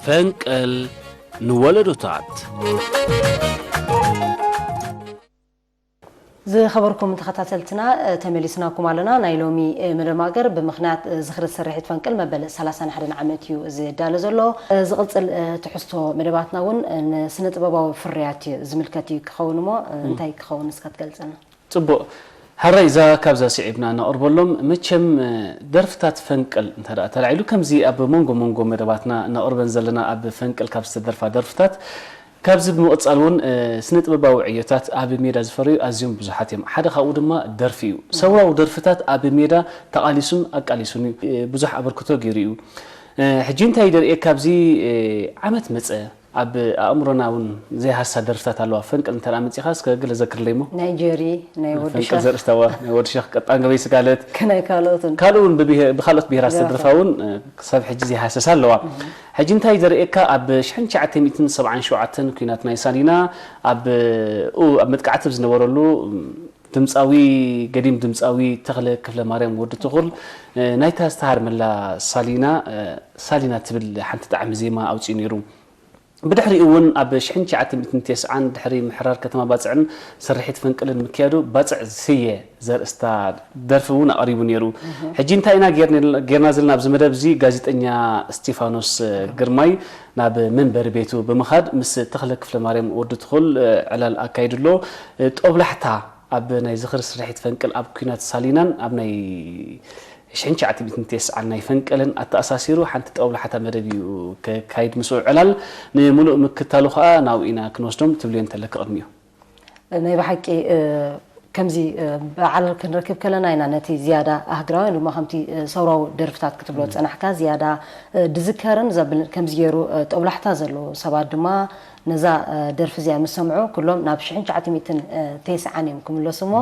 ፈንቅል ንወለዶታት። ዝኸበርኩም ተኸታተልትና፣ ተመሊስናኩም ኣለና። ናይ ሎሚ መደብ ማእገር ብምኽንያት ዝኽሪ ስርሒት ፈንቅል መበል ሰላሳን ሓደን ዓመት እዩ ዝዳሎ ዘሎ። ዝቕጽል ትሕዝቶ መደባትና እውን ንስነ ጥበባዊ ፍርያት እዩ ዝምልከት እዩ ክኸውን እሞ፣ እንታይ ክኸውን እስካ ትገልጸና? ጽቡቕ። ሕራይ እዛ ካብዛ ስዒብና ነቕርበሎም። መቸም ደርፍታት ፈንቅል እንተ ደኣ ተላዒሉ ከምዚ ኣብ መንጎ መንጎ መደባትና ነቕርበን ዘለና ኣብ ፈንቅል ካብ ዝተደርፋ ደርፍታት ካብዚ ብምቕጻል እውን ስነ ጥበባዊ ዕዮታት ኣብ ሜዳ ዝፈረዩ ኣዝዮም ብዙሓት እዮም። ሓደ ካብኡ ድማ ደርፊ እዩ። ሰውራዊ ደርፍታት ኣብ ሜዳ ተቓሊሱን ኣቃሊሱን እዩ። ብዙሕ ኣበርክቶ ገይሩ እዩ። ሕጂ እንታይ ደርእየካ ኣብዚ ዓመት መጸ ኣብ ኣእምሮና እውን ዘይሃሳ ደርፍታት ኣለዋ። ፈንቅል እንተ ደኣ መጺኻ እስከ ገለ ዘክርለይ እሞ። ናይ ጀሪ፣ ናይ ወዲ ፈንቅል ሸኽ፣ ዘርእስታዋ ናይ ወዲ ሸኽ ቀጣን ገበይ ስጋለት ከናይ ካልኦትን። ካልኡ እውን ብብሄ- ብኻልኦት ብሄራት ብሄራት። ዝተደርፋ እውን ክሳብ ሕጂ ዘይሃሰሳ ኣለዋ። ሕጂ እንታይ ዘርእየካ ኣብ ሽሕን ትሽዓተ ሚእትን ሰብዓን ሸውዓተን ኲናት ናይ ሳሊና ኣብ ኡ ኣብ መጥቃዕቲ ኣብ ዝነበረሉ ድምፃዊ ገዲም ድምፃዊ ተኽለ ክፍለ ማርያም ወዲ ትኹል ናይታ ዝተሃርመላ ሳሊና ሳሊና ትብል ሓንቲ ጣዕሚ ዜማ ኣውፅኡ ነይሩ። ብድሕሪኡ እውን ኣብ ሽሕን ትሽዓተ ሚእትን ተስዓን ድሕሪ ምሕራር ከተማ ባፅዕን ስርሒት ፈንቅልን ምክያዱ ባፅዕ ስየ ዘርእስታ ደርፊ እውን ኣቕሪቡ ነይሩ። ሕጂ እንታይ ኢና ጌርና ዘለና ኣብዚ መደብ እዚ? ጋዜጠኛ እስቲፋኖስ ግርማይ ናብ መንበሪ ቤቱ ብምኻድ ምስ ተኽለ ክፍለማርያም ወዲ ትኹል ዕላል ኣካይዱ ኣሎ። ጦብላሕታ ኣብ ናይ ዝኽሪ ስርሒት ፈንቅል ኣብ ኲናት ሳሊናን ኣብ ናይ ሽሕን ትሽዓተ ሚእትን ተስዓን ናይ ፈንቅልን ኣተኣሳሲሩ ሓንቲ ጠብላሓታ መደብ እዩ ከካይድ ምስኡ ዕላል። ንምሉእ ምክታሉ ከኣ ናብኡ ኢና ክንወስዶም ትብልዮ እንተለኪ ቅድሚኡ። ናይ ብሓቂ ከምዚ በዓል ክንረክብ ከለና ኢና ነቲ ዝያዳ ኣህግራዊ ድማ ከምቲ ሰውራዊ ደርፍታት ክትብሎ ዝጸናሕካ ዝያዳ ድዝከርን ዘብል ከምዚ ገይሩ ጦብላሕታ ዘለዎ ሰባት ድማ ነዛ ደርፊ እዚኣ ምስ ሰምዑ ኩሎም ናብ ሽሕን ትሽዓተ ሚእትን ተስዓን እዮም ክምለሱ እሞ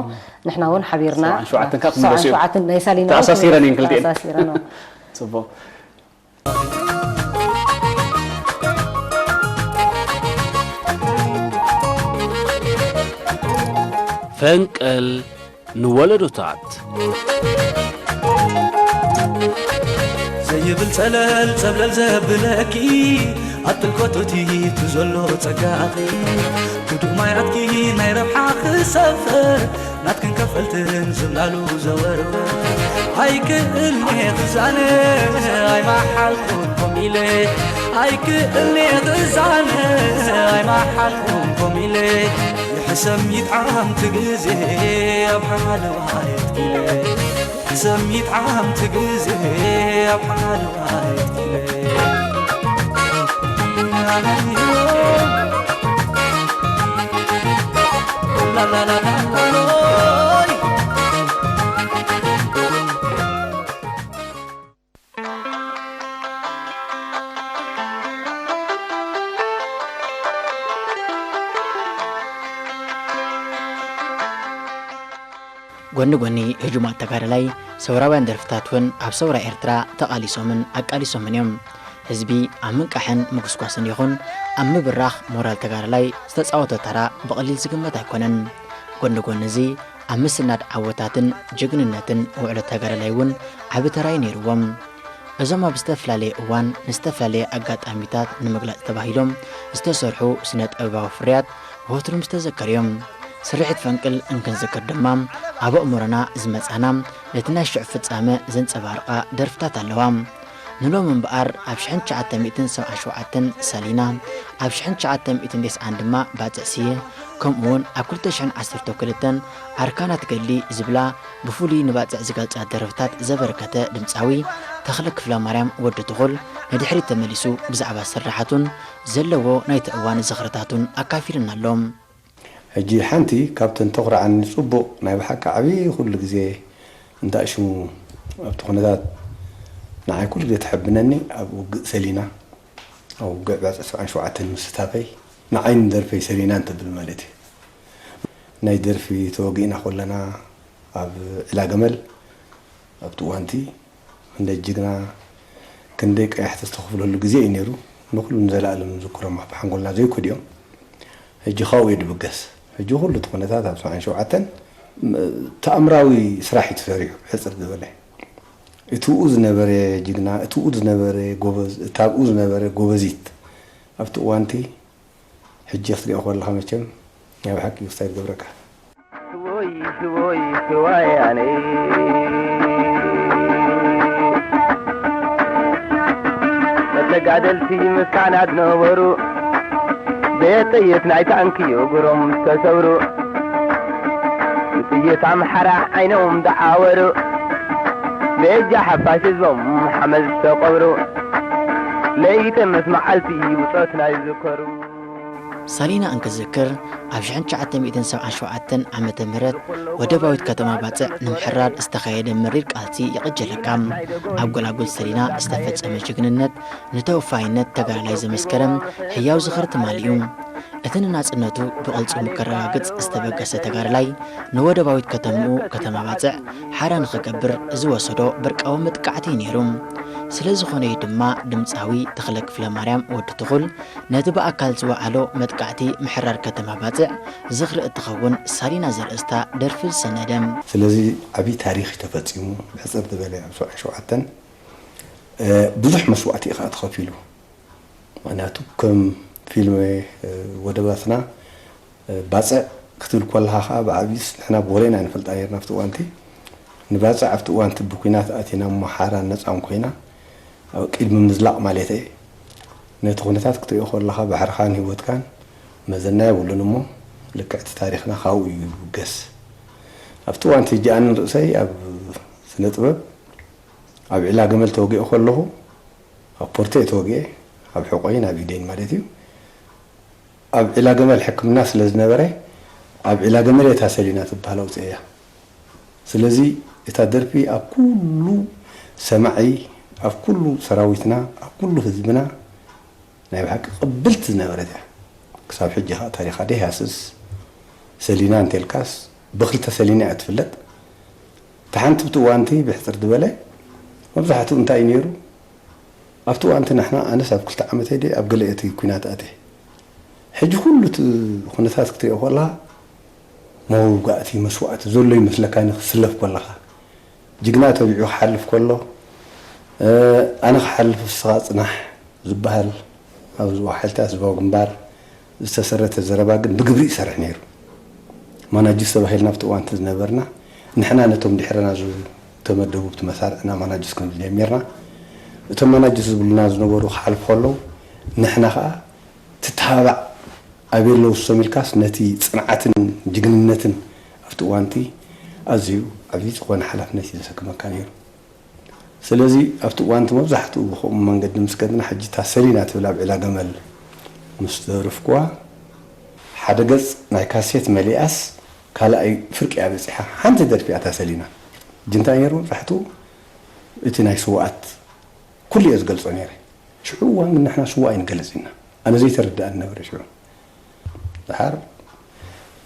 ንሕና እውን ሓቢርና ሰብዓን ሸውዓተን ካብ ክምለሱ እዮም። ሰብዓን ሸውዓተን ናይ ሳሊና እውን ተኣሳሲረን እየን ክልቲኤን። ተኣሳሲረን እዮም። ጽቡቕ። ፈንቅል ንወለዶታት ዘይብል ጸለል ጸብለል ዘብለኪ ኣብ ጥልቀቱ እቲ ዘሎ ጸጋኺ ኩዱ ማያትኪ ናይ ረብሓ ክሰፍር ናትክን ከፈልትን ዝብላሉ ዘወርወ ኣይክእልኒ ክዛነ ኣይማሓልኩን ኮሚለ ኣይክእልኒ ክዛነ ኣይማሓልኩን ኮሚለ ይሕሰም ይጥዓም ትግዜ ኣብ ሓለዋ የትኪለ ይሕሰም ይጥዓም ትግዜ ኣብ ሓለዋ የትኪለ ጎኒ ጎኒ ህጁማት ተጋዳላይ ሰውራውያን ደርፍታት እውን ኣብ ሰውራ ኤርትራ ተቓሊሶምን ኣቃሊሶምን እዮም። ህዝቢ ኣብ ምንቃሕን ምጉስጓስን ይኹን ኣብ ምብራኽ ሞራል ተጋዳላይ ዝተፃወቶ ተራ ብቐሊል ዝግመት ኣይኮነን። ጎኒ ጎኒ እዚ ኣብ ምስናድ ዓወታትን ጅግንነትን ውዕሎ ተጋዳላይ እውን ዓቢ ተራ እዩ ነይርዎም። እዞም ኣብ ዝተፈላለየ እዋን ንዝተፈላለየ ኣጋጣሚታት ንምግላጽ ተባሂሎም ዝተሰርሑ ስነ ጥበባዊ ፍርያት ወትሩ ምስ ተዘከሩ እዮም። ስርሒት ፈንቅል እንክንዝክር ድማ ኣብ ኣእምሮና ዝመጻና ነቲ ናይ ሽዑ ፍጻመ ዘንጸባርቓ ደርፍታት ኣለዋ። ንሎሚ እምበኣር ኣብ ሽሕን ትሽዓተ ሚእትን ሰብዓን ሸውዓተን ሰሊና፣ ኣብ ሽሕን ትሽዓተ ሚእትን ተስዓን ድማ ባጽዕ ስየ፣ ከምኡውን ኣብ ክልተ ሽሕን ዓሰርተ ክልተን ኣርካናት ገድሊ ዝብላ ብፍሉይ ንባጽዕ ዝገልጻ ደርፍታት ዘበርከተ ድምጻዊ ተኽለ ክፍለማርያም ወዲ ትኹል ንድሕሪት ተመሊሱ ብዛዕባ ስርሓቱን ዘለዎ ናይቲ እዋን ዝኽርታቱን ኣካፊሉና ኣሎ። ሕጂ ሓንቲ ካብተን ተኹርዓኒ ጽቡቕ ናይ ብሓቂ ዓቢ ኩሉ ግዜ እንተ ኣሽሙ ኣብቲ ኩነታት ንዓይ ኩሉ ግዜ ትሕብነኒ ኣብ ውግእ ሰሊና ኣብ ውግእ ባጽዕ ሰብዓን ሸውዓተን ምስታፈይ ንዓይን ደርፈይ ሰሊናን ተብል ማለት እዩ። ናይ ደርፊ ተወጊእና ከለና ኣብ ዕላ ገመል ኣብቲ እዋንቲ ክንደይ ጅግና ክንደይ ቀያሕቲ ዝተኸፍለሉ ግዜ እዩ ነይሩ። ንኹሉ ንዘለኣለም ንዝክሮም ኣብ ሓንጎልና ዘይኩድ እዮም። ሕጂ ካብኡ እዩ ድብገስ። ሕጂ ኩሉ እቲ ኩነታት ኣብ ሰብዓን ሸውዓተን ተኣምራዊ ስራሕ እዩ ተሰሪሑ ሕፅር ዝበለ። እትኡ ዝነበረ ጅግና፣ እትኡ ዝነበረ ጎበዝ፣ እታብኡ ዝነበረ ጎበዚት ኣብቲ እዋንቲ ሕጂ ክትሪኦ ከለኻ መቸም ናይ ብሓቂ ውስታይ ዝገብረካ። ህወይ ህወይ ህወይ ኣነ ተጋደልቲ ምስካና ዝነበሩ ቤት ጥይት ናይ ታንኪ እግሮም ዝተሰብሩ ጥይት ኣምሓራ ዓይኖም ዝዓወሩ በጃ ሓፋሽ ህዝቦም ሓመድ ዝተቀብሩ ለይቲ ምስ መዓልቲ ብጾትና ይዝከሩ። ሳሊና እንክዝክር ኣብ ሽሕን ትሽዓተ ሚእትን ሰብዓን ሸውዓተን ዓመተ ምህረት ወደባዊት ከተማ ባጽዕ ንምሕራር ዝተኻየደ መሪር ቃልሲ ይቕጀለካ። ኣብ ጎላጉል ሰሊና ዝተፈጸመ ጅግንነት ንተወፋይነት ተጋዳላይ ዘመስከረ ህያው ዝኽሪ ትማሊ እዩ። እቲ ንናጽነቱ ብቕልጽሙ ከረጋግጽ ዝተበገሰ ተጋዳላይ ንወደባዊት ከተምኡ ከተማ ባጽዕ ሓራ ንኽገብር ዝወሰዶ በርቃዊ መጥቃዕቲ እዩ ነይሩ። ስለ ዝኾነ እዩ ድማ ድምጻዊ ተኽለ ክፍለ ማርያም ወዲ ትኹል ነቲ ብኣካል ዝወዓሎ መጥቃዕቲ ምሕራር ከተማ ባጽዕ ዝኽሪ እትኸውን ሳሊና ዘርእስታ ደርፊ ዝሰነደ። ስለዚ ዓብዪ ታሪኽ እዩ ተፈጺሙ። ብሕጽር ዝበለ ኣብ ሰብዓን ሸውዓተን ብዙሕ መስዋእቲ እዩ ከዓ ተኸፊሉ። ምኽንያቱ ከም ፊልም ወደባትና ባፅዕ ክትብል ከለኻ ከዓ ብዓብይስ ንሕና ብወረ ኢና ንፈልጣ ነርና ኣብቲ እዋንቲ ንባፅዕ ኣብቲ እዋንቲ ብኩናት ኣቲና እሞ ሓራን ነፃን ኮይና ኣብ ቅድሚ ምዝላቕ ማለት እየ ነቲ ኩነታት ክትሪኦ ከለኻ ባሕርኻን ህይወትካን መዘና የብሉን እሞ ልክዕቲ ታሪኽና ካብኡ እዩ ይብገስ ኣብቲ እዋንቲ እጅኣንን ርእሰይ ኣብ ስነ ጥበብ ኣብ ዒላ ገመል ተወጊኦ ከለኹ ኣብ ፖርቴ ተወጊኤ ኣብ ሕቆይን ኣብ ኢደይን ማለት እዩ ኣብ ዒላ ገመል ሕክምና ስለ ዝነበረ ኣብ ዒላ ገመል እታ ሰሊና ትበሃል ኣውፅኤያ ስለዚ እታ ደርፊ ኣብ ኩሉ ሰማዒ ኣብ ኩሉ ሰራዊትና ኣብ ኩሉ ህዝብና ናይ ብሓቂ ቅብልቲ ዝነበረት እያ ክሳብ ሕጂ ከዓ ታሪኻ ደይሃስስ ሰሊና እንተልካስ ብክልተ ሰሊና እያ ትፍለጥ እታ ሓንቲ ብቲ እዋንቲ ብሕፅር ዝበለ መብዛሕትኡ እንታይ እዩ ነይሩ ኣብቲ እዋንቲ ንሕና ኣነስ ኣብ ክልተ ዓመተይ ድየ ኣብ ገለ እቲ ኲናት ኣትየ። ሕጂ ኩሉ እቲ ኩነታት ክትሪኦ ከለኻ መውጋእቲ መስዋእቲ ዘሎ ይመስለካ ንክትስለፍ ከለኻ። ጅግና ተቢዑ ክሓልፍ ከሎ ኣነ ክሓልፍ ንስኻ ጽናሕ ዝበሃል ኣብ ዝዋ ሓይልታት ህዝባዊ ግንባር ዝተሰረተ ዘረባ ግን ብግብሪ ይሰርሕ ነይሩ። ማናጅስ ተባሂልና ኣብቲ እዋን ዝነበርና ንሕና ነቶም ድሕረና ዝተመደቡ ብቲ መሳርዕና ማናጅስ ክንብል ጀሚርና። እቶም ማናጅስ ዝብሉና ዝነበሩ ክሓልፉ ከለዉ ንሕና ከዓ ትተሃባዕ ኣበይ ኣለዉ እሶም ኢልካስ ነቲ ፅንዓትን ጅግንነትን ኣብቲ እዋንቲ ኣዝዩ ዓብዪ ዝኾነ ሓላፍነት እዩ ዘሰክመካ ነይሩ። ስለዚ ኣብቲ እዋንቲ መብዛሕትኡ ብኸምኡ መንገዲ ምስ ከድና ሕጂ እታ ሰሊና ትብል ኣብ ዒላ ገመል ምስ ደረፍኩዋ ሓደ ገፅ ናይ ካሴት መሊኣስ ካልኣይ ፍርቂ እያ በፂሓ ሓንቲ ደርፊ እያ እታ ሰሊና ሕጂ እንታይ ነይሩ መብዛሕትኡ እቲ ናይ ስውኣት ኩሉ እየ ዝገልፆ ነይረ ሽዑ እዋን ግን ንሕና ስዋ ኣይንገልፅ ኢና ኣነ ዘይተረድኣኒ ነበረ ሽዑ ድሓር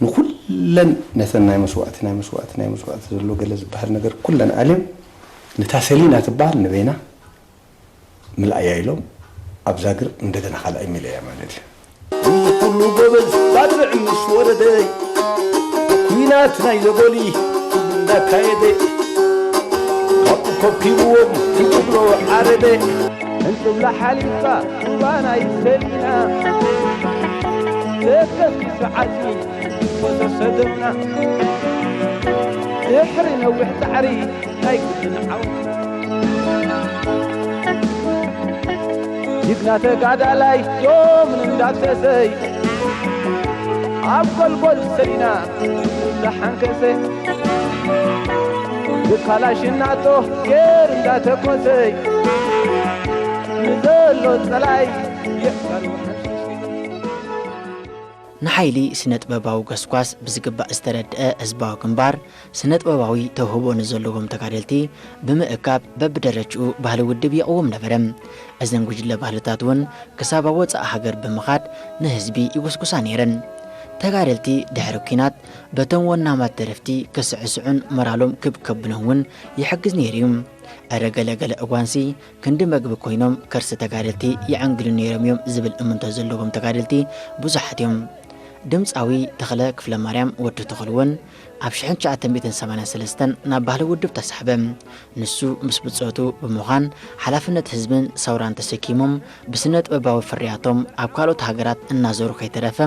ንኩለን ነተን ናይ መስዋእቲ ናይ መስዋእቲ ናይ መስዋእቲ ዘሎ ገለ ዝበሃል ነገር ኩለን ኣልዮም ነታ ሰሊና ትበሃል ንበይና ምልኣያ ኢሎም ኣብ ዛግር እንደገና ካልኣይ ሚልያ ማለት እዩ። ኩሉ ጎበዝ ባድርዕ ምስ ወረደ ኩናት ናይ ዘጎሊ እንዳካየደ ካብኡ ኮብኪብዎም እንጥብሎ ዓረደ እንጥብላ ሓሊፋ ሩባ ናይ ሰሊና ተከስኪሱ ዓፅሚ ወሰሰደምና ድሕሪ ነዊሕ ፃዕሪ ናይ ግድን ዓወት ጅግና ተጋዳላይ ዮም ንንዳሰሰይ ኣብ ጎልጎል ሰሊና ዝሓንከሰ ብካላሽናቶ ጌር እንዳተኮሰይ ንዘሎ ጸላይ ይሕፈር ውሓንሽሽ ንሓይሊ ስነ-ጥበባዊ ጎስጓስ ብዝግባእ ዝተረድአ ህዝባዊ ግንባር፣ ስነ-ጥበባዊ ተውህቦ ንዘለዎም ተጋደልቲ ብምእካብ በብደረጅኡ ባህሊ ውድብ የቕውም ነበረ። እዘን ጉጅለ ባህልታት እውን ክሳብ ኣብ ወጻኢ ሃገር ብምኻድ ንህዝቢ ይጉስጉሳ ነይረን። ተጋደልቲ ድሕሪ ኲናት በቶም ወናማት ደረፍቲ ክስዕስዑን ሞራሎም ክብ ከብሎን እውን ይሕግዝ ነይሩ እዩ። እረ ገለ ገለ እዋንሲ ክንዲ መግቢ ኮይኖም ከርሲ ተጋደልቲ ይዕንግሉ ነይሮም እዮም ዝብል እምንቶ ዘለዎም ተጋደልቲ ብዙሓት እዮም። ድምፃዊ ተኽለ ክፍለማርያም ወዲ ትኹል እውን ኣብ ሽሕን ትሽዓተ ሚእትን ሰማንያን ሰለስተን ናብ ባህሊ ውድብ ተሳሕበ። ንሱ ምስ ብጾቱ ብምዃን ሓላፍነት ህዝብን ሰውራን ተሰኪሞም ብስነ ጥበባዊ ፍርያቶም ኣብ ካልኦት ሃገራት እናዞሩ ከይተረፈ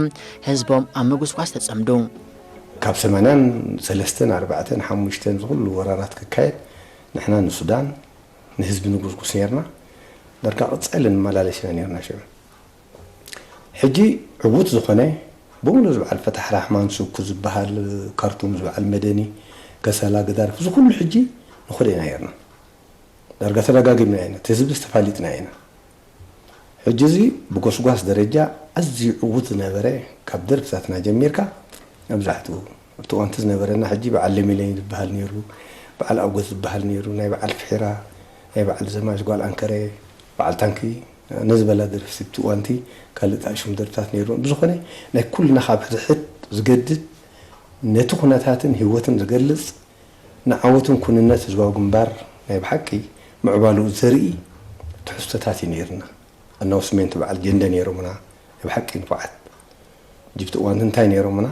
ህዝቦም ኣብ ምጉስጓስ ተጸምዱ። ካብ ሰማንያን ሰለስተን ኣርባዕተን ሓሙሽተን ዝኹሉ ወራራት ክካየድ ንሕና ንሱዳን ንህዝቢ ንጉስጉስ ነርና። ዳርጋ ቅጸል ንመላለስ ኢና ነርና ሽዑ። ሕጂ ዕዉት ዝኾነ ብምሉእ ዝበዓል ፈታሕ ራሕማን ሱኩ ዝበሃል ካርቱም ዝበዓል መደኒ ከሰላ ገዳርፍ እዚ ኩሉ ሕጂ ንኹደ ኢና ነርና። ዳርጋ ተደጋጊምና ኢና፣ እቲ ህዝቢ ዝተፋሊጥና ኢና። ሕጂ እዚ ብጎስጓስ ደረጃ ኣዝዩ ዕዉት ዝነበረ ካብ ደርፍታትና ጀሚርካ መብዛሕትኡ ኣብቲ እዋንቲ ዝነበረና ሕጂ በዓል ለሚለኝ ዝበሃል ነይሩ፣ በዓል ኣጎት ዝበሃል ነይሩ፣ ናይ በዓል ፍሒራ፣ ናይ በዓል ዘማች ጓል ኣንከረ፣ በዓል ታንኪ ንዝበላ ደርፍቲ ኣብቲ እዋንቲ ካልእ ተኣሽሙ ደርፍታት ነይሩ። ብዝኾነ ናይ ኩልና ካብ ሕድሕድ ዝገድድ ነቲ ኩነታትን ህይወትን ዝገልጽ ንዓወትን ኩንነት ህዝባዊ ግንባር ናይ ብሓቂ ምዕባልኡ ዘርኢ ትሕዝቶታት እዩ ነይርና። ኣናውስሜንት በዓል ጀንደ ነይሮምና ናይ ብሓቂ ንፉዓት ጅብቲ እዋን እንታይ ነይሮምና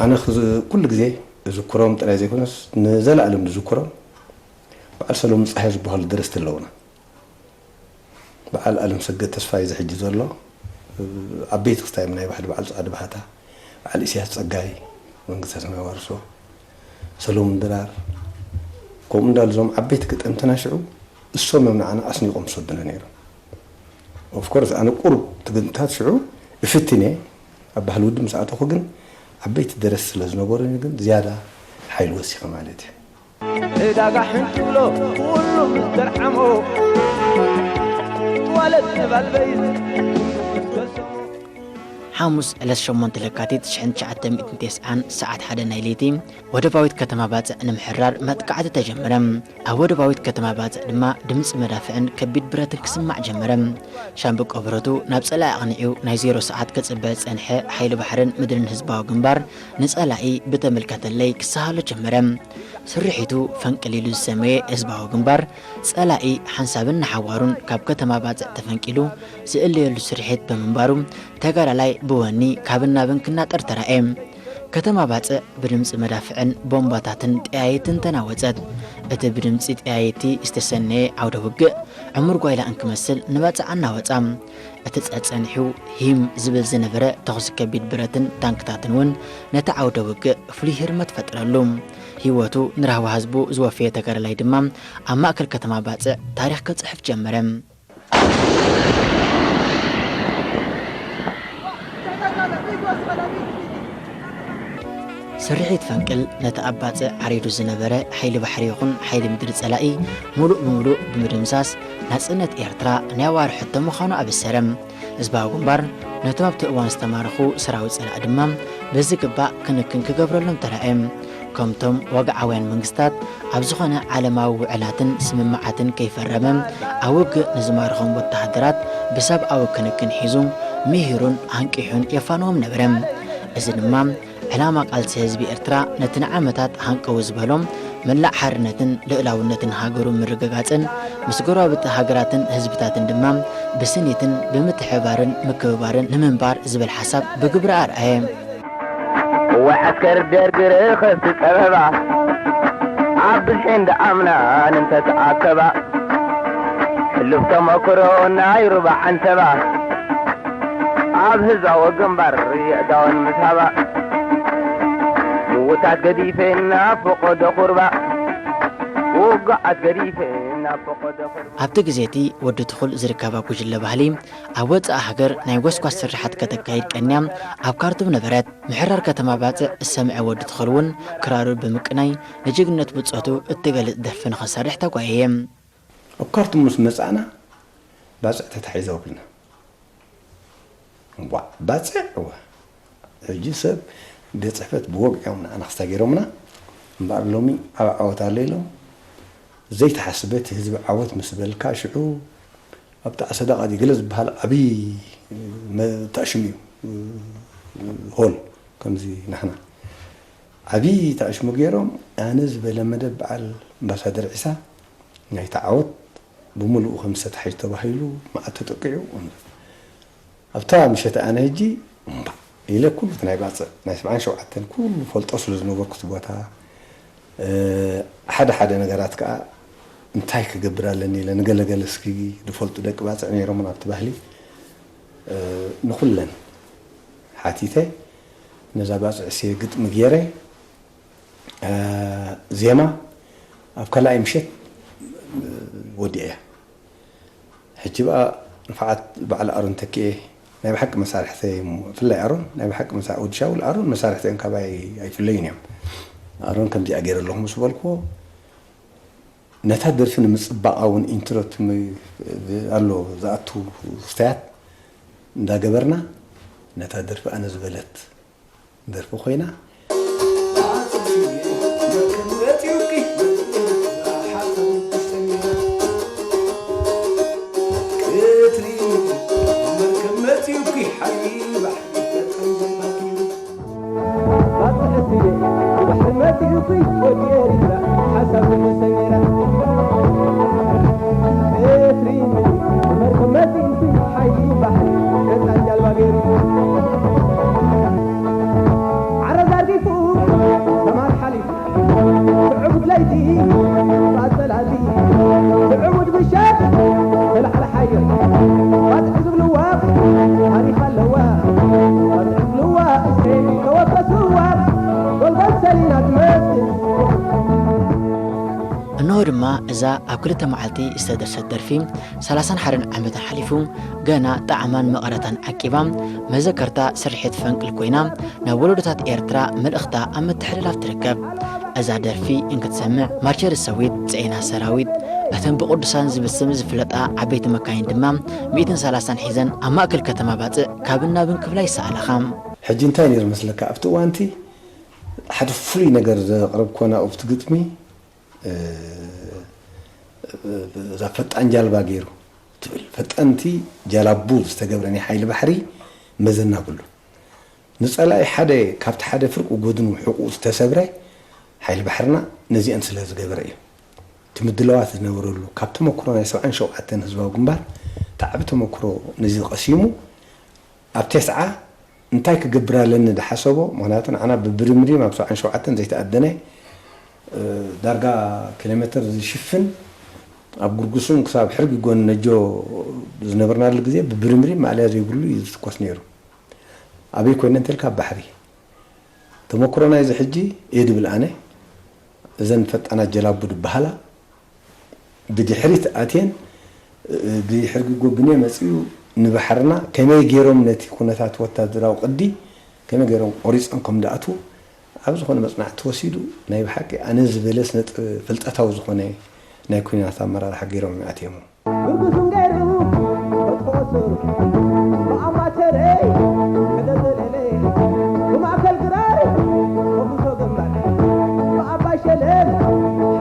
ኣነ ኩሉ ግዜ ዝዝክሮም ጥራይ ዘይኮነስ ንዘለኣለም ዝዝክሮም በዓል ሰሎሙን ፀሃየ ዝበሃሉ ደረስቲ ኣለውና። በዓል ኣለምሰገድ ተስፋይ እዚ ሕጂ ዘሎ ዓበይቲ ክስታይ ናይ ባሕዲ በዓል ጸዓዱ ባህታ፣ በዓል ኢሳያስ ጸጋይ መንግስተ ሰማይ ዋርሶ፣ ሰሎሙን ድራር ከምኡ እንዳሉ እዞም ዓበይቲ ገጠምትና ሽዑ እሶም እዮም ንዓና ኣስኒቖም ዝሰዱና ነይሮም። ኦፍኮርስ ኣነ ቁሩብ ትግንታት ሽዑ እፍትን እየ ኣብ ባህሊ ውድብ ምስ ኣተኹ ግን ዓበይቲ ደረስቲ ስለ ዝነበሩኒ ግን ዝያዳ ሓይሊ ወሲኸ ማለት እዩ። ዕዳጋ ሕንጭሎ ኩሉ ምስ ደርዓሞ ዋለት ነባልበይት ምስ በሰሞ። ሓሙስ ዕለት ሸሞንተ ለካቲት ሽሕን ትሽዓተ ሚእትን ተስዓን ሰዓት ሓደ ናይ ለይቲ ወደባዊት ከተማ ባጽዕ ንምሕራር መጥቃዕቲ ተጀመረ። ኣብ ወደባዊት ከተማ ባጽዕ ድማ ድምጺ መዳፍዕን ከቢድ ብረትን ክስማዕ ጀመረ። ሻምብቆ ብረቱ ናብ ጸላኢ ኣቕኒዑ ናይ ዜሮ ሰዓት ክጽበ ዝጸንሐ ሓይሊ ባሕርን ምድርን ህዝባዊ ግንባር ንጸላኢ ብተመልከተለይ ክሰሃሎ ጀመረ። ስርሒቱ ፈንቅል ኢሉ ዝሰመየ ህዝባዊ ግንባር ጸላኢ ሓንሳብን ንሓዋሩን ካብ ከተማ ባጽዕ ተፈንቂሉ ዝእለየሉ ስርሒት ብምንባሩ ተጋዳላይ ብወኒ ካብን ናብን ክናጠር ተራእየ። ከተማ ባጽዕ ብድምጺ መዳፍዕን ቦምባታትን ጠያይትን ተናወጸት። እቲ ብድምጺ ጠያይቲ ዝተሰነየ ዓውደ ውግእ ዕሙር ጓይላ እንክመስል ንባጽዕ ኣናወጻ። እቲ ጸጸኒሑ ሂም ዝብል ዝነበረ ተኹሲ ከቢድ ብረትን ታንክታትን እውን ነቲ ዓውደ ውግእ ፍሉይ ህርመት ፈጠረሉ። ህይወቱ ንራህዋ ህዝቡ ዝወፈየ ተጋዳላይ ድማ ኣብ ማእከል ከተማ ባጽዕ ታሪኽ ክጽሕፍ ጀመረ። ስርሒት ፈንቅል ነቲ ኣብ ባጽዕ ዓሪዱ ዝነበረ ሓይሊ ባሕሪ ይኹን ሓይሊ ምድሪ ጸላኢ ሙሉእ ብምሉእ ብምድምሳስ ናጽነት ኤርትራ ናይ ኣዋርሕ ሕቶ ምዃኑ ኣበሰረ። ህዝባዊ ግንባር ነቶም ኣብቲ እዋን ዝተማረኹ ሰራዊት ጸላኢ ድማ ብዝግባእ ክንክን ክገብረሎም ተራእየ። ከምቶም ዋግዓውያን መንግስታት ኣብ ዝኾነ ዓለማዊ ውዕላትን ስምምዓትን ከይፈረመ ኣብ ውግእ ንዝማረኾም ወተሃደራት ብሰብኣዊ ክንክን ሒዙ ምሂሩን ኣንቂሑን የፋንዎም ነበረ። እዚ ድማ ዕላማ ቃልሲ ህዝቢ ኤርትራ ነቲ ንዓመታት ሃንቀው ዝበሎ መላእ ሓርነትን ልኡላውነትን ሃገሩ ምርግጋጽን ምስ ጎረባብቲ ሃገራትን ህዝብታትን ድማ ብስኒትን ብምትሕብባርን ምክብባርን ንምንባር ዝብል ሓሳብ ብግብሪ ኣርኣየ። እወ ዓስከር ደርጊ ርኸብቲ ጸበባ ኣብ ብዝሒ እንዳ ኣምናን እንተተኣከባ ሕሉፍ ተመክሮ ናይ ሩባ ዓንተባ ኣብ ህዝባዊ ግንባር የእዳወን ምስ ሃባ ምውታት ገዲፈ ናብ ፈቐዶ ቁርባ ውጉዓት ገዲፈ ናብ ፈቐዶ ቁርባ ኣብቲ ግዜ እቲ ወዲ ትኹል ዝርከባ ጉጅለ ባህሊ ኣብ ወጻኢ ሃገር ናይ ጎስጓስ ስርሓት ከተካይድ ቀንያ ኣብ ካርቱም ነበረት። ምሕራር ከተማ ባጽዕ ዝሰምዐ ወዲ ትኹል እውን ክራሩ ብምቅናይ ንጅግንነት ብጾቱ እትገልጽ ደርፊ ንኽሰርሕ ተጓየየ። ኣብ ካርቱም ምስ መጻእና ባጽዕ ተታሒዛ ውዕልና። ዋእ ባጽዕ እወ። ሕጂ ሰብ ቤት ጽሕፈት ብወግዒ እዮም ንዓና ክስታይ ገይሮምና። እምበኣር ሎሚ ዓቢ ዓወት ኣሎ ኢሎም ዘይተሓስበ እቲ ህዝቢ ዓወት ምስ በልካ ሽዑ ኣብቲ ኣሰዳቓ ድዩ ገለ ዝበሃል ዓብዪ መ-፣ ተኣሽሙ እዩ። ሆል ከምዚ ናሕና ዓብዪ ተኣሽሙ ገይሮም ኣነ ዝበለ መደብ በዓል ኣምባሳደር ዒሳ ናይቲ ዓወት ብምሉኡ ከም ዝተታሕዝ ተባሂሉ መዓት ተጠቂዑ። ኣብታ ምሸት ኣነ ሕጂ እምባ ኢለ ኩሉ እቲ ናይ ባጽዕ ናይ ሰብዓን ሸውዓተን ኩሉ ፈልጦ ስለ ዝነበርኩ እቲ ቦታ፣ እ፣ ሓደ ሓደ ነገራት ከኣ እንታይ ክገብር ኣለኒ ኢለ ንገለገለ እስኪ ዝፈልጡ ደቂ ባጽዕ ነይሮም ኣብቲ ባህሊ፣ እ፣ ንኹለን ሓቲተ ነዛ ባጽዕ እሴ ግጥሚ ገይረ፣ እ፣ ዜማ ኣብ ካልኣይ ምሸት፣ እ፣ ወዲኤያ። ሕጂ በኣ ንፋዓት በዓል ኣሮን ተኪኤ ናይ ብሓቂ መሳርሕተይ እሞ፣ ብፍላይ ኣሮን ናይ ብሓቂ መሳ-፣ ወዲ ሻውል ኣሮን መሳርሕተይ እዮም፣ ካባይ ኣይፍለዩን እዮም። ኣሮን ከምዚኣ ገይረ ኣለኹ ምስ በልክዎ፣ ነታ ደርፊ ንምጽባቓ እውን ኢንትሮ ትም-፣ ኣሎ ዝኣቱ ክስታያት እንዳገበርና ነታ ደርፊ ኣነ ዝበለት ደርፊ ኮይና። እንሆ ድማ እዛ ኣብ ክልተ መዓልቲ ዝተደርሰት ደርፊ ሰላሳን ሓደን ዓመታ ሓሊፉ፣ ገና ጣዕማን መቐረታን ዓቂባ፣ መዘከርታ ስርሒት ፈንቅል ኮይና፣ ናብ ወለዶታት ኤርትራ መልእኽታ ኣብ ምትሕልላፍ ትርከብ። እዛ ደርፊ እንክትሰምዕ፣ ማርቸር ሰዊት፣ ጽዒና ሰራዊት፣ እተን ብቅዱሳን ዝብል ስም ዝፍለጣ ዓበይቲ መካይን ድማ ሚእትን ሰላሳን ሒዘን ኣብ ማእከል ከተማ ባጽዕ ካብን ናብን ክብላ ይሰኣላኻ። ሕጂ እንታይ ነይሩ መስለካ ኣብቲ እዋንቲ ሓደ ፍሉይ ነገር ዘቕረብኮ ናብቲ ግጥሚ፣ እ፣ እዛ ፈጣን ጃልባ ገይሩ ትብል ፈጠንቲ ጃላቡ ዝተገብረ ናይ ሓይሊ ባሕሪ መዘና ብሉ። ንጸላኢ ሓደ ካብቲ ሓደ ፍርቂ ጎድኑ ሕቑኡ ዝተሰብረ ሓይሊ ባሕርና ነዚአን ስለ ዝገበረ እዩ። እቲ ምድላዋት ዝነበረሉ ካብ ተመክሮ ናይ ሰብዓን ሸውዓተን ህዝባዊ ግንባር እቲ ዓቢ ተመክሮ ነዚ ቀሲሙ ኣብ ተስዓ እንታይ ክገብር ኣለኒ ዝሓሰቦ፣ ምኽንያቱ ንዓና ብብርምሪም ኣብ ሰብዓን ሸውዓተን ዘይተኣደነ፣ እ፣ ዳርጋ ኪሎ ሜትር ዝሽፍን ኣብ ጉርጉሱን ክሳብ ሕርጊ ጎን ነጆ ዝነበርናሉ ግዜ ብብርምሪም ማእለያ ዘይብሉ እዩ ዝትኮስ ነይሩ። ኣበይ ኮይነ እንተልካ ኣብ ባሕሪ። ተመክሮ ናይዚ ሕጂ እየ ድብል ኣነ፣ እዘን ፈጣናት ጀላቡ ድበሃላ ብድሕሪት ኣትየን፣ እ፣ ብሕርጊ ጎግኔ መጺኡ ንባሕርና ከመይ ገይሮም ነቲ ኩነታት ወታደራዊ ቅዲ ከመይ ገይሮም ቆሪጾም ከም ዝኣትዉ ኣብ ዝኾነ መጽናዕቲ ተወሲዱ፣ ናይ ብሓቂ ኣነ ዝበለ ስነ-ጥበብ ፍልጠታዊ ዝኾነ ናይ ኲናት ኣመራርሓ ገይሮም እዮም ኣትየሞ። ብርጉስም ገይሩ በጽሖ ሱር ብኣምባቸረይ ሕደ ዘለለ ብማእከል ግራር ተጉሶ ግንባር ብኣባይ ሸለል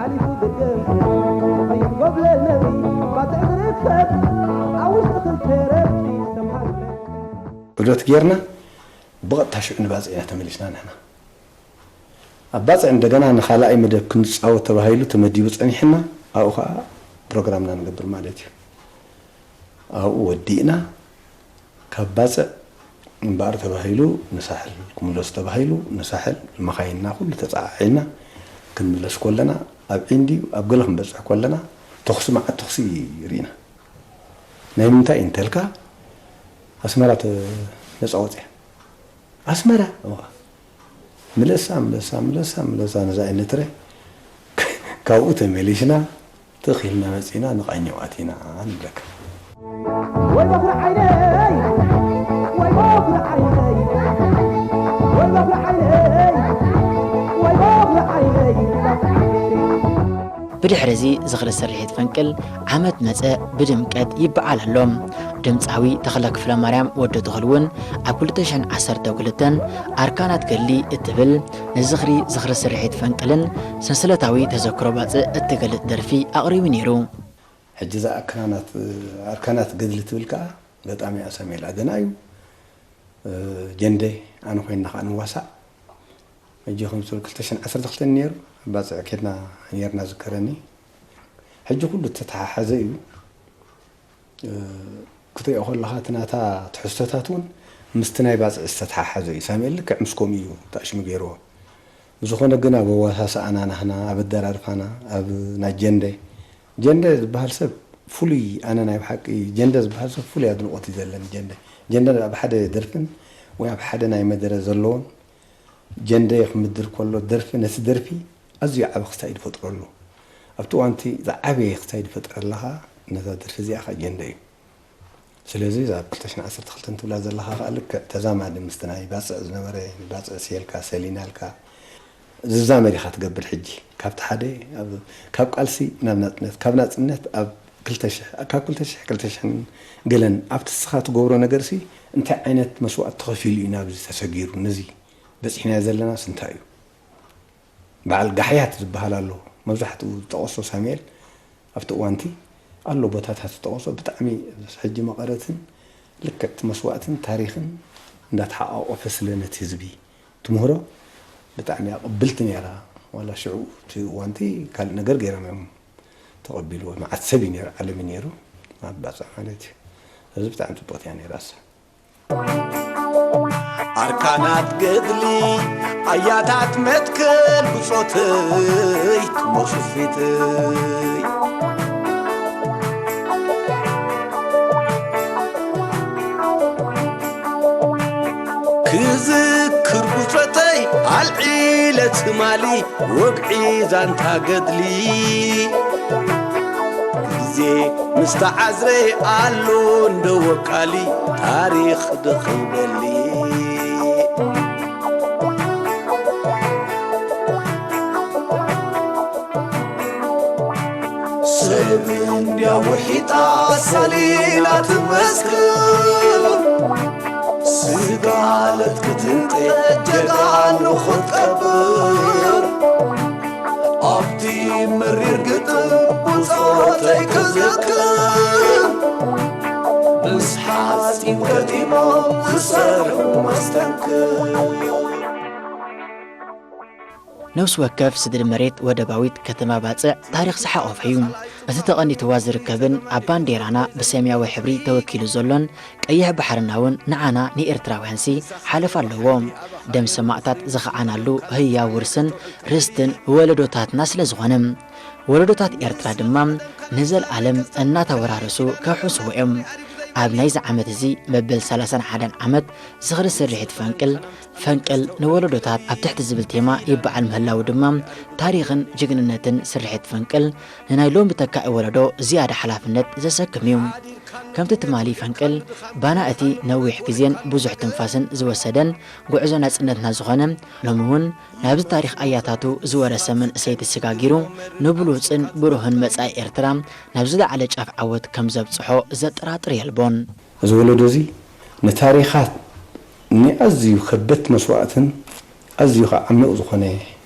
ሓሊፉ ድርገም ዝኸይድ ጎብለል ነብሪ ባጽዕ ዝርከብ ኣብ ውሽጢ ክልተ ረብቲ ዝተምሃረ። ዑደት ጌርና ብቐጥታ ሽዑ ንባጽዕ ኢና ተመሊስና ንሕና። ኣብ ባጽዕ እንደገና ንኻልኣይ መደብ ክንጻወት ተባሂሉ ተመዲቡ ጸኒሕና፣ ኣብኡ ኸኣ ፕሮግራምና ንገብር ማለት እዩ። ኣብኡ ወዲእና ካብ ባጽዕ እምበኣር ተባሂሉ ንሳሕል ክምለሱ ተባሂሉ ንሳሕል መኻይንና ኩሉ ተጸዓዒና ክንምለስ ከለና ኣብ ዒንዲ ኣብ ገለ ክንበጽሕ ከለና ተኹሲ መዓት ተኹሲ ርኢና። ናይ ምንታይ እንተልካ ኣስመራ ተ-፣ ነጻ ወጽያ። ኣስመራ እዋ። ምለሳ ምለሳ ምለሳ ምለሳ ነዛ ኤነትረ ካብኡ ተመሊስና ትኽ ኢልና መጺና ንቃኘው ኣቲና ንብለካ። ወይ በኹሪ ዓይነይ ወይ በኹሪ ዓይነይ ወይ በኹሪ ዓይነይ ወይ በኹሪ ዓይነይ ብድሕሪ እዚ ዝኽሪ ስርሒት ፈንቅል ዓመት መጸ ብድምቀት ይበዓል ኣሎ። ድምጻዊ ተኽለ ክፍለማርያም ወዲ ትኹል እውን ኣብ ክልተ ሽሕን ዓሰርተ ክልተን ኣርካናት ገድሊ እትብል ንዝኽሪ ዝኽሪ ስርሒት ፈንቅልን ሰንሰለታዊ ተዘክሮ ባጽዕ እትገልጽ ደርፊ ኣቕሪቡ ነይሩ። ሕጂ እዛ ኣርካናት ኣርካናት ገድሊ ትብል ከኣ ገጣሚ ኣሳሜል ኣገና እዩ። ጀንደ ኣነ ኮይንና ከኣ ንዋሳእ። ሕጂ ከም ዝብል ክልተ ሽሕን ዓሰርተ ክልተን ነይሩ ኣብ ባጽዕ ኬድና ነይርና ዝከረኒ። ሕጂ ኩሉ እተተሓሓዘ እዩ። ክትሪኦ ከለኻ እቲ ናታ ትሕዝቶታት እውን ምስቲ ናይ ባጽዕ ዝተተሓሓዘ እዩ። ሳሙኤል ልክዕ ምስ ከምኡ እዩ ተኣሽሙ ገይርዎ። ብዝኾነ ግን ኣብ ኣዋሳስኣና ናህና፣ ኣብ ኣደራርፋና፣ ኣብ ናይ ጀንደ፣ ጀንደ ዝበሃል ሰብ ፍሉይ፣ ኣነ ናይ ብሓቂ ጀንደ ዝበሃል ሰብ ፍሉይ ኣድንቖት እዩ ዘለኒ። ጀንደ፣ ጀንደ ኣብ ሓደ ደርፍን ወይ ኣብ ሓደ ናይ መደረ ዘለዎን ጀንደ ክምድር ከሎ ደርፊ፣ ነቲ ደርፊ ኣዝዩ ዓቢ ክስታይ ዝፈጥረሉ። ኣብቲ እዋንቲ ዝዓበየ ክስታይ ዝፈጥረላ ኸኣ ነዛ ደርፊ እዚኣ ኸኣ ጀንደ እዩ። ስለዚ እዛ ኣብ ክልተ ሽሕን ዓሰርተ ክልተን ትብላ ዘለኻ ኸኣ ልክዕ ተዛማዲ ምስቲ ናይ ባጽዕ ዝነበረ፣ ባጽዕ ስየልካ፣ ሰሊናልካ፣ ዝዛመድ ኢኻ ትገብር። ሕጂ ካብቲ ሓደ ኣብ፣ ካብ ቃልሲ ናብ ናጽነት፣ ካብ ናጽነት ኣብ ክልተ ሽሕ፣ ካብ ክልተ ሽሕ፣ ክልተ ሽሕን ገለን ኣብቲ ንስኻ ትገብሮ ነገርሲ እንታይ ዓይነት መስዋእቲ ተኸፊሉ እዩ ናብዚ ተሰጊሩ? ነዚ በጺሕናዮ ዘለናስ እንታይ እዩ? በዓል ጋሕያት ዝበሃል ኣሎ። መብዛሕትኡ ዝጠቐሶ ሳሙኤል ኣብቲ እዋንቲ ኣሎ ቦታታት ዝጠቐሶ ብጣዕሚ ሕጂ መቐረትን ልክዕቲ መስዋእትን ታሪኽን እንዳተሓቋቖፈ ስለ ነቲ ህዝቢ ትምህሮ ብጣዕሚ ኣቐብልቲ ነይራ። ዋላ ሽዑ እቲ እዋንቲ ካልእ ነገር ገይሮም እዮም ተቐቢልዎ። መዓት ሰብ እዩ ነይሩ፣ ዓለም እዩ ነይሩ፣ ኣብ ባጽዕ ማለት እዩ። እዚ ብጣዕሚ ጽብቕቲ እያ ነይራ እሳ። ኣርካናት ገድሊ ኣያታት መትከል ብጾተይ ክመጹ ፊተይ። ክዝክር ብጾተይ ኣልዒለ ትማሊ ወግዒ ዛንታ ገድሊ። ግዜ ምስ ተዓዝረ ኣሎ እንደ ወቃሊ ታሪኽ ደኺበሊ። ሰብ እንድያ ውሒጣ ሰሊላ ትመስክር፣ ስጋ ኣለት ክትንጤ ጀጋኑ ክትቀብር። ኣብቲ መሪር ግጥም ብጾተይ ክዝክር፣ ምስ ሓጺን ገጢሞም ዝሰርሑ መስተንክር። ነፍሲ ወከፍ ስድሪ መሬት ወደባዊት ከተማ ባጽዕ ታሪኽ ዝሓቖፈ እዩ። እቲ ተቐኒትዋ ዝርከብን ኣብ ባንዴራና ብሰማያዊ ሕብሪ ተወኪሉ ዘሎን ቀይሕ ባሕርና እውን ንዓና ንኤርትራውያንሲ ሓለፋ ኣለዎ። ደም ሰማእታት ዝኸዓናሉ ህያው ውርስን ርስትን ወለዶታትና ስለ ዝኾነ፣ ወለዶታት ኤርትራ ድማ ንዘልኣለም እናተወራረሱ ክሕስዉ እዮም። ኣብ ናይዚ ዓመት እዚ መበል ሰላሳን ሓደን ዓመት ዝኽሪ ስርሒት ፈንቅል፣ ፈንቅል ንወለዶታት ኣብ ትሕቲ ዝብል ቴማ ይበዓል ምህላዉ ድማ ታሪኽን ጅግንነትን ስርሒት ፈንቅል ንናይ ሎሚ ተካኢ ወለዶ ዝያዳ ሓላፍነት ዘሰክም እዩ። ከምቲ ትማሊ ፈንቅል ባና እቲ ነዊሕ ግዜን ብዙሕ ትንፋስን ዝወሰደን ጉዕዞ ናጽነትና ዝኾነ፣ ሎሚ እውን ናብዚ ታሪኽ ኣያታቱ ዝወረሰ መንእሰይ ተሰጋጊሩ ንብሉጽን ብሩህን መጻኢ ኤርትራ ናብ ዝለዓለ ጫፍ ዓወት ከም ዘብጽሖ ዘጠራጥር የልቦን። እዚ ወለዶ እዚ ንታሪኻት ንኣዝዩ ከበድቲ መስዋእትን ኣዝዩ ኸዓ ዓሚቕ ዝኾነ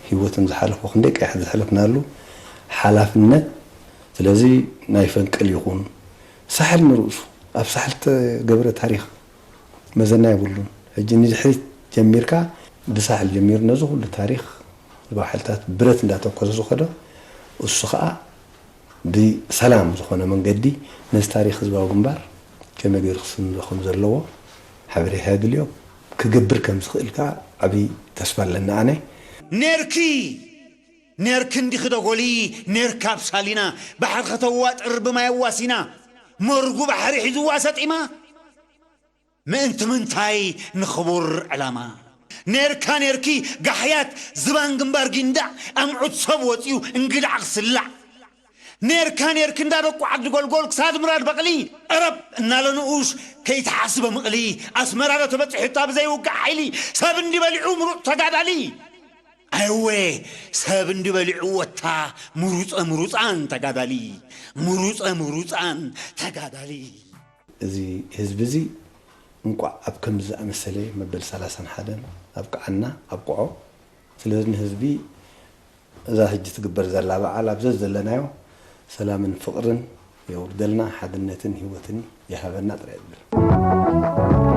ህይወትን ዝሓለፎ ክንደይ ቀያሕቲ ዝሓለፍናሉ ሓላፍነት፣ ስለዚ ናይ ፈንቅል ይኹን ሳሕል ንርእሱ ኣብ ሳሕል እተገብረ ታሪኽ መዘና የብሉን። ሕጂ ንድሕሪት ጀሚርካ ብሳሕል ጀሚሩ ነዚ ኩሉ ታሪኽ ዝባሕልታት ብረት እንዳተኮሰ ዝኸዶ እሱ ኸዓ ብሰላም ዝኾነ መንገዲ ነዚ ታሪኽ ህዝባዊ ግንባር ከመይ ገይሩ ክስንዶ ከም ዘለዎ ሓበሬታ የድልዮ። ክገብር ከም ዝኽእል ከኣ ዓብዪ ተስፋ ኣለኒ ኣነ። ኔርኪ፣ ኔርኪ እንዲኺ ዶ ጎሊ፣ ኔርካ ኣብ ሳሊና፣ ባሕሪ ከተዋጥር ብማይ ኣዋሲና፣ መርጉ ባሕሪ ሒዝዋ ሰጢማ። ምእንቲ ምንታይ ንኽቡር ዕላማ። ኔርካ ኔርኪ ጋሕያት ዝባን ግንባር ጊንዳዕ ኣምዑት ሰብ ወፂኡ እንግዳዕ ክስላዕ። ኔርካ ኔርኪ እንዳ በቁ ዓዲ ጎልጎል ክሳድ ምራድ በቕሊ። ቀረብ እናለ ንኡሽ ከይተሓስበ ምቕሊ። ኣስመራ ዶ ተበፂሑ እታ ብዘይውጋእ ሓይሊ ሰብ እንዲ በሊዑ ምሩፅ ተጋዳሊ። ኣይወ ሰብ እንዲ በሊዑ ወታ ምሩፀ ምሩፃን ተጋዳሊ። ምሩፀ ምሩፃን ተጋዳሊ። እዚ ህዝቢ እዚ እንቋዕ ኣብ ከምዚ ዝኣመሰለ መበል ሰላሳን ሓደን ኣብቅዓና ኣብቅዖ። ስለዚ ንህዝቢ እዛ ሕጂ ትግበር ዘላ በዓል ኣብ ዘዘለናዮ ሰላምን ፍቕርን የውርደልና፣ ሓድነትን ህይወትን ይሃበና ጥራይ እብል።